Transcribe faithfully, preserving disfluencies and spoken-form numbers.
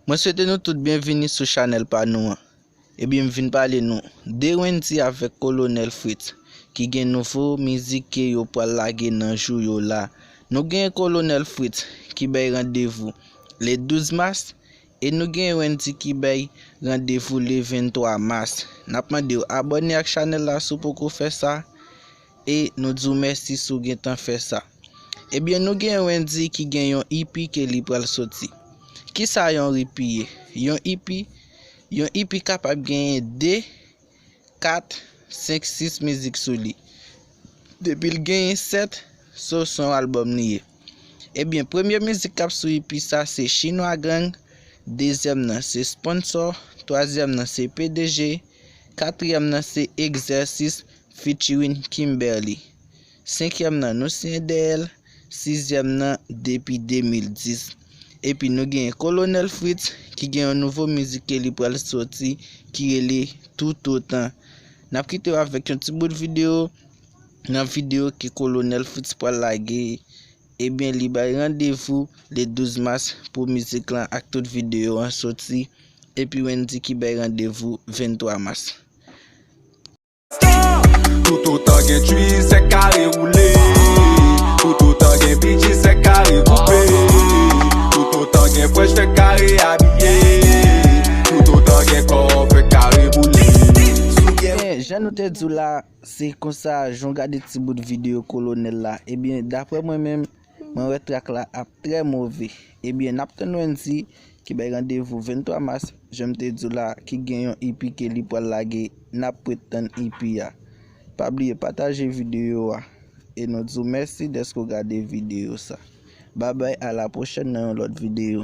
Mwen swete nou tout byenvini sou chanèl pa nou an. Ebyen, m vin pale nou de Wendyy avèk Kolonèl Fritz, ki gen nouvo mizik ke yo pral lage nan jou yo la. Nou gen Kolonèl Fritz ki bay randevou le douz mas, e nou gen Wendyy ki bay randevou le venntwa mas. N ap mande w abòne ak chanèl la si w poko fè sa, e nou di w mèsi si w gentan fè sa. Ebyen, nou gen Wendyy ki gen yon E P ke li pral soti. Kisa yon E P ye? Yon E P, yon E P kapab genyen de, kat, senk, sis mizik sou li. Depi l genyen sèt, so se yon albòm li ye. Ebyen, premye mizik k ap sou E P sa se Chinwa Gang, dezyèm nan se Sponsor, twazyèm nan se P D G, katriyèm nan se Egzèsis featuring Kimberly. Senkyèm nan, nou siyen dèyè l. Sizyèm nan, depi de mil dis. Epi nou gen Kolonèl Fritz ki gen yon nouvo mizik ke li pral soti ki rele Toutotan. N ap kite w avèk yon ti bout videyo nan videyo ke Kolonèl Fritz pral lage. Ebyen, li bay randevou le douz mas pou mizik lan ak tout videyo an soti. Epi Wendyy ki bay randevou venntwa mas. Toutotan gen tchuiz, sèk kare woule. Toutotan gen bidji, sèk kare koupe. Toutotan gen frèch, sèk kare abiye. Toutotan gen kò, sèk kare boule. Ebyen, jan nou te di w la, se konsa, jan w gade ti bout videyo Kolonèl la. Ebyen, daprè mwen menm, mwen wè trak la ap trè move. Ebyen, n ap tann Wendyy ki bay randevou venntwa mas, jan m te di w la, ki gen yon E P ke li pral lage, n ap ret tann E P a. Pa bliye pataje videyo a. E nou di w mèsi dèske w gade videyo sa. Babay, a la pwochèn nan yon lòt videyo.